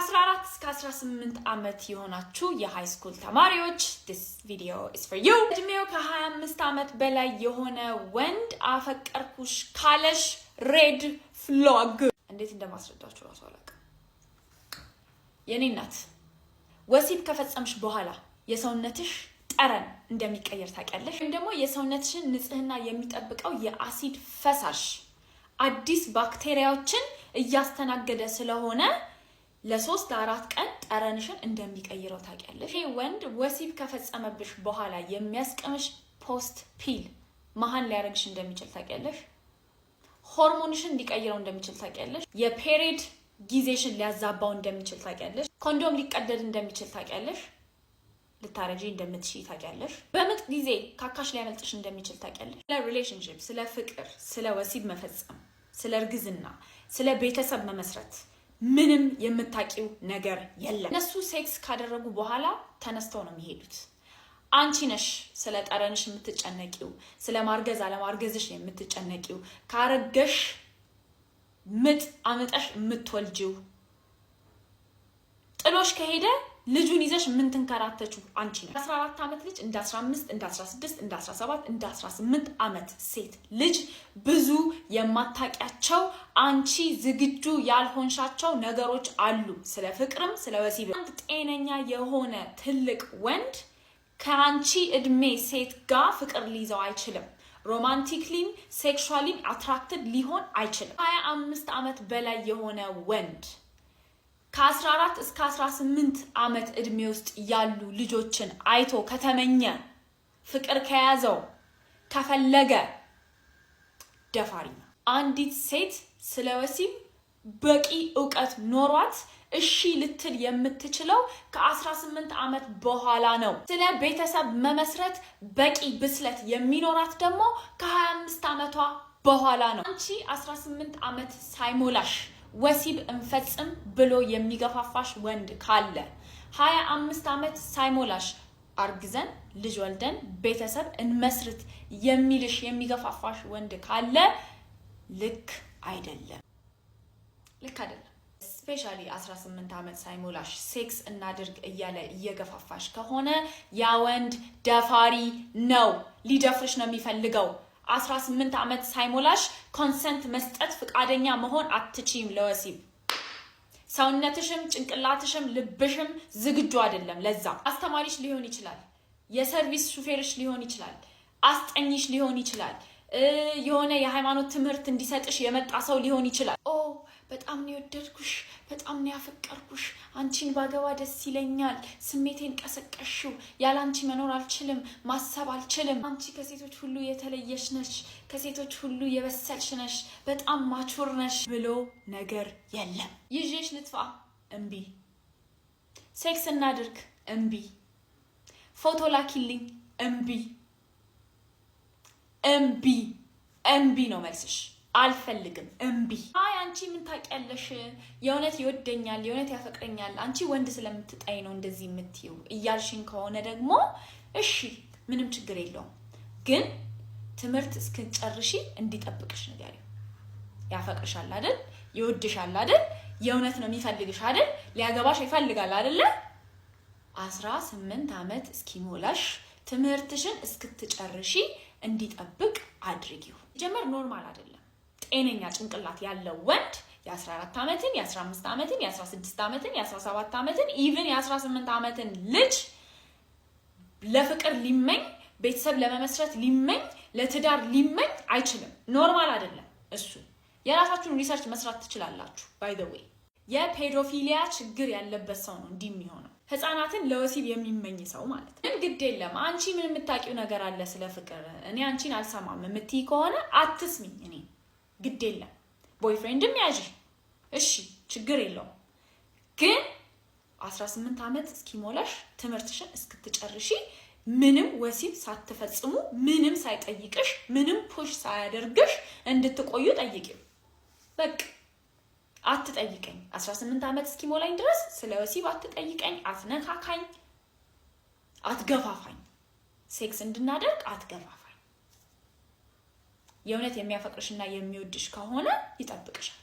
ከ14 እስከ 18 ዓመት የሆናችሁ የ high school ተማሪዎች፣ this video is for you። እድሜው ከ25 ዓመት በላይ የሆነ ወንድ አፈቀርኩሽ ካለሽ red flag። እንዴት እንደማስረዳችሁ እራሱ አላውቅም። የኔ እናት፣ ወሲብ ከፈጸምሽ በኋላ የሰውነትሽ ጠረን እንደሚቀየር ታውቂያለሽ? ወይም ደግሞ የሰውነትሽን ንጽህና የሚጠብቀው የአሲድ ፈሳሽ አዲስ ባክቴሪያዎችን እያስተናገደ ስለሆነ ለ3 ለ4 ቀን ጠረንሽን እንደሚቀይረው ታውቂያለሽ? ይሄ ወንድ ወሲብ ከፈጸመብሽ በኋላ የሚያስቅምሽ post pill መሀን ሊያደርግሽ እንደሚችል ታውቂያለሽ? ሆርሞንሽን ሊቀይረው እንደሚችል ታውቂያለሽ? የ period ጊዜሽን ሊያዛባው እንደሚችል ታውቂያለሽ? ኮንዶም ሊቀደድ እንደሚችል ታውቂያለሽ? ልታረጂ እንደምትችዪ ታውቂያለሽ? በምጥ ጊዜ ካካሽ ሊያመልጥሽ እንደሚችል ታውቂያለሽ? ስለ relationship፣ ስለ ፍቅር፣ ስለ ወሲብ መፈጸም፣ ስለ እርግዝና፣ ስለ ቤተሰብ መመስረት ምንም የምታውቂው ነገር የለም። እነሱ sex ካደረጉ በኋላ ተነስተው ነው የሚሄዱት። አንቺ ነሽ ስለ ጠረንሽ የምትጨነቂው፣ ስለ ማርገዝ አለማርገዝሽ የምትጨነቂው፣ ካረገሽ ምጥ አምጠሽ የምትወልጂው፣ ጥሎሽ ከሄደ ልጁን ይዘሽ የምትንከራተችው አንቺ ነሽ። 14 ዓመት ልጅ እንደ 15፣ እንደ 16፣ እንደ 17፣ እንደ 18 ዓመት ሴት ልጅ ብዙ የማታውቂያቸው፣ አንቺ ዝግጁ ያልሆንሻቸው ነገሮች አሉ። ስለ ፍቅርም ስለ ወሲብ። አንድ ጤነኛ የሆነ ትልቅ ወንድ ከአንቺ እድሜ ሴት ጋር ፍቅር ሊይዘው አይችልም። Romantically ም sexually ም attracted ሊሆን አይችልም። 25 ዓመት በላይ የሆነ ወንድ ከ14 እስከ 18 ዓመት እድሜ ውስጥ ያሉ ልጆችን አይቶ ከተመኘ፣ ፍቅር ከያዘው፣ ከፈለገ ደፋሪ ነው። አንዲት ሴት ስለ ወሲብ በቂ እውቀት ኖሯት እሺ ልትል የምትችለው ከ18 ዓመት በኋላ ነው። ስለ ቤተሰብ መመስረት በቂ ብስለት የሚኖራት ደግሞ ከ25 ዓመቷ በኋላ ነው። አንቺ 18 ዓመት ሳይሞላሽ ወሲብ እንፈጽም ብሎ የሚገፋፋሽ ወንድ ካለ፣ 25 ዓመት ሳይሞላሽ አርግዘን ልጅ ወልደን ቤተሰብ እንመስርት የሚልሽ፣ የሚገፋፋሽ ወንድ ካለ ልክ አይደለም። ልክ አይደለም። Especially 18 ዓመት ሳይሞላሽ sex እናድርግ እያለ እየገፋፋሽ ከሆነ ያ ወንድ ደፋሪ ነው። ሊደፍርሽ ነው የሚፈልገው። 18 ዓመት ሳይሞላሽ consent መስጠት፣ ፍቃደኛ መሆን አትችይም ለወሲብ። ሰውነትሽም ጭንቅላትሽም ልብሽም ዝግጁ አይደለም ለዛ። አስተማሪሽ ሊሆን ይችላል፣ የ service ሹፌርሽ ሊሆን ይችላል፣ አስጠኚሽ ሊሆን ይችላል፣ የሆነ የሃይማኖት ትምህርት እንዲሰጥሽ የመጣ ሰው ሊሆን ይችላል። "ኦ፣ በጣም ነው የወደድኩሽ፣ በጣም ነው ያፈቀርኩሽ፣ አንቺን ባገባ ደስ ይለኛል፣ ስሜቴን ቀሰቀሽው፣ ያለ አንቺ መኖር አልችልም፣ ማሰብ አልችልም፣ አንቺ ከሴቶች ሁሉ የተለየሽ ነሽ፣ ከሴቶች ሁሉ የበሰልሽ ነሽ፣ በጣም mature ነሽ" ብሎ ነገር የለም። ይዤሽ ልጥፋ፣ እምቢ። Sex እናድርግ፣ እምቢ። ፎቶ ላኪልኝ፣ እምቢ። እምቢ፣ እምቢ ነው መልስሽ። አልፈልግም፣ እምቢ። አይ፣ አንቺ ምን ታውቂያለሽ? የእውነት ይወደኛል፣ የእውነት ያፈቅረኛል፣ አንቺ ወንድ ስለምትጠይ ነው እንደዚህ የምትይው እያልሽኝ ከሆነ ደግሞ እሺ፣ ምንም ችግር የለውም። ግን ትምህርት እስክትጨርሺ እንዲጠብቅሽ ንገሪው። ያፈቅርሻል አይደል? ይወድሻል አይደል? የእውነት ነው የሚፈልግሽ አይደል? ሊያገባሽ ይፈልጋል አይደለ? 18 ዓመት እስኪሞላሽ፣ ትምህርትሽን እስክትጨርሺ እንዲጠብቅ አድርጊው። ጀመር normal አይደለም። ጤነኛ ጭንቅላት ያለው ወንድ የ14 ዓመትን፣ የ15 ዓመትን፣ የ16 ዓመትን፣ የ17 ዓመትን፣ even የ18 ዓመትን ልጅ ለፍቅር ሊመኝ፣ ቤተሰብ ለመመስረት ሊመኝ፣ ለትዳር ሊመኝ አይችልም። Normal አይደለም እሱ። የራሳችሁን research መስራት ትችላላችሁ። By the way፣ የ pedophilia ችግር ያለበት ሰው ነው እንዲህ የሚሆነው። ህፃናትን ለወሲብ የሚመኝ ሰው ማለት ነው። ግን ግድ የለም፣ አንቺ ምን የምታውቂው ነገር አለ ስለ ፍቅር፣ እኔ አንቺን አልሰማም የምትይ ከሆነ አትስሚኝ። እኔ ግድ የለም፣ boyfriend ም ያዥ፣ እሺ፣ ችግር የለውም። ግን 18 ዓመት እስኪሞላሽ፣ ትምህርትሽን እስክትጨርሺ ምንም ወሲብ ሳትፈጽሙ፣ ምንም ሳይጠይቅሽ፣ ምንም push ሳያደርግሽ እንድትቆዩ ጠይቂው። በቃ አትጠይቀኝ። 18 ዓመት እስኪሞላኝ ድረስ ስለ ወሲብ አትጠይቀኝ፣ አትነካካኝ፣ አትገፋፋኝ፣ sex እንድናደርግ አትገፋፋኝ። የእውነት የሚያፈቅርሽና የሚወድሽ ከሆነ ይጠብቅሻል።